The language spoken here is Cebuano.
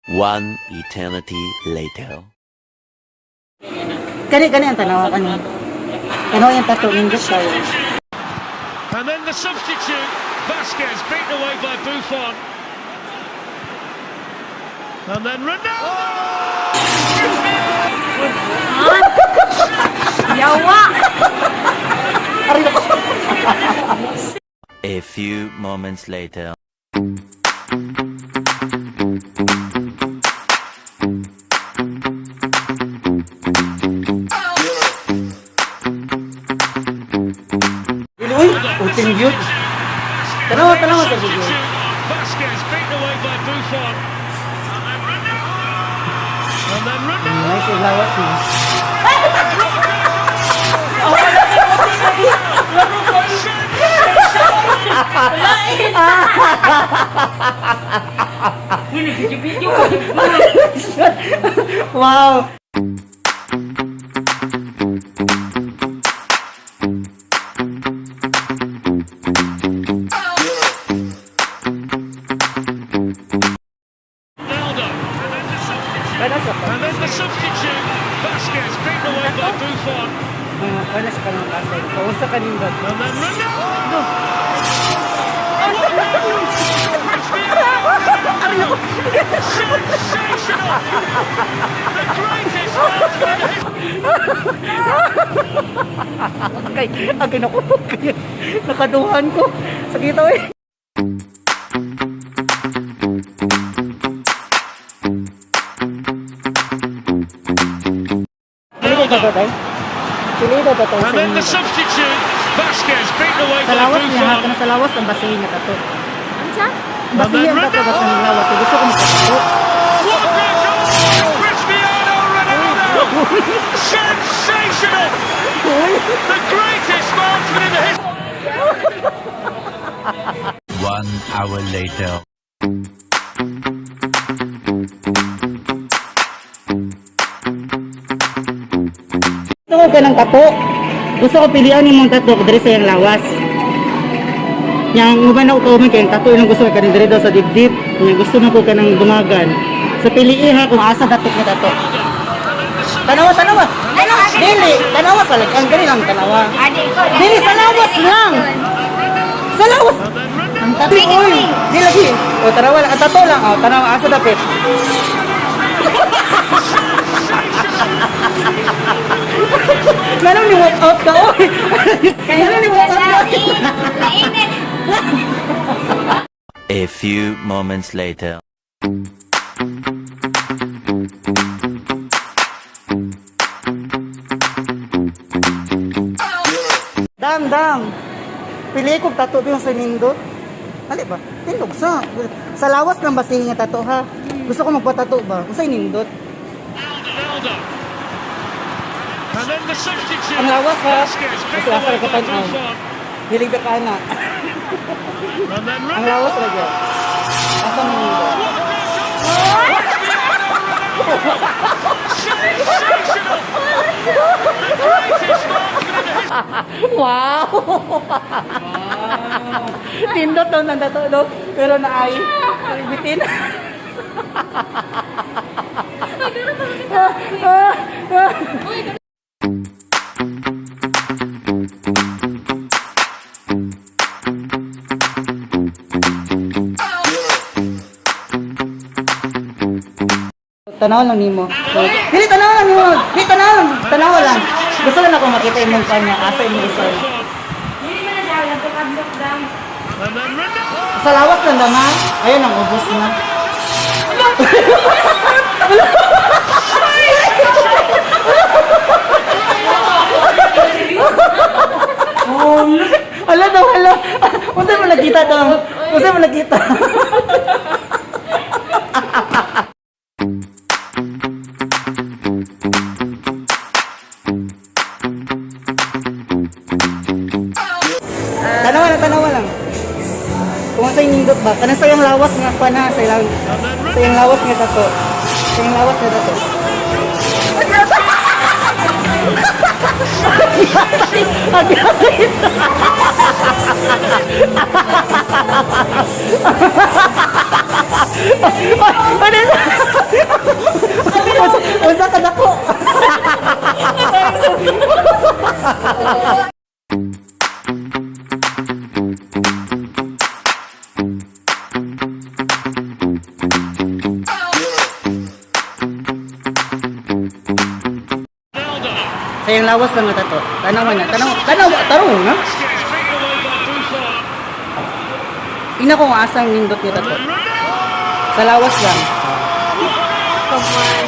One eternity later. Kani kani ang tanawa kani. Tanawa yung tattoo nindot kayo. And then the substitute, Vasquez, beaten away by Buffon. And then Ronaldo! Yawa! Aray ko. A few moments later. Dili uy, uting yun. Tanawa tanawa sa video. Substitute, Vasquez, beaten away by Buffon. And then Ronaldo! And then Ronaldo! Nice yung lawas niya. Video-video ko. Wow. Ronaldo. And then the substitute. Wala sa And then the substitute, Vasquez, beaten away by Buffon. Mga wala sa kanang kasay. Pausa kanindot. And then Ronaldo! Sensational! The greatest marksman in history! Kay, ang kinakupog kayo. Nakaduhan ko. Sakit eh. Pili ba ba tayo? Pili ba ba tayo And sa then the inyo? substitute, Vasquez, beaten away Sa by lawas niya ha, Buffon. kana sa lawas ang basihin niya tato. Unsa? Basihin ang tato basta ng lawas. Gusto ko magpatato. What a goal! Cristiano Ronaldo! Sensational! The greatest marksman in the history. 1 hour later. Gusto ko kanang tato. Gusto ko pilihan yung mga tato diri sa iyang lawas. Yang uban na ko man kay ang tato yung gusto ko kaning diri daw sa dibdib. Yang gusto na ko kanang dumagan. So pili ha kung asa dapat nga tato. Tanawa, tanawa. Tanawa, dili, tanawa sa ang dili lang tanawa. Adi ko. Dili sa lawas lang. Sa lawas. Ang tato oy. Di lagi. O tanawa lang, ang tato lang. O tanawa asa dapit. Manong ni walk out ka oy. Manong ni walk out ka, oy. Mainit. A few moments later. Dam, dam. Pili ko tato yung sa nindot. Ali ba? Tindog sa. Sa lawas lang basihin nga tato ha. Gusto ko magpatato ba? Unsay nindot? Ronaldo. And then the substitute, Ang lawas ha. Vasquez, Kasi beaten asa away ka by tan-aw. Buffon. Hilig ka kana. And then Ang Ronaldo. lawas ra gyud. Asa man nindot? Sensational! The greatest marksman in the history. Wow! Nindot daw nang tato no? Pero na ay bitin. Tanaw lang nimo. Dili tanaw lang nimo. Dili tanaw lang. Tanaw lang. Gusto lang ako makita imong kanya asa imong gusto. Dili man na daw lang tukadlok dam. And then Ronaldo. Sa lawas lang naman. Ayun ang ubos na. Hala daw, hala. Unsa mo nakita daw? Unsa mo nakita? Tanawa lang, tanawa lang. Kung sa nindot ba, kanang sayang lawas nga pa na, sa ilang, sayang lawas nga tato. Sayang lawas nga tato. Agay! Ano na? Unsa ka nako? Ronaldo. Sa iyang lawas lang nga tato. Tanawa na, tanaw, tanaw, tanaw na. Gets beaten away by Buffon. Tingnan ko kung asang nindot ni tato. Ronaldo! Sa lawas lang. Come on.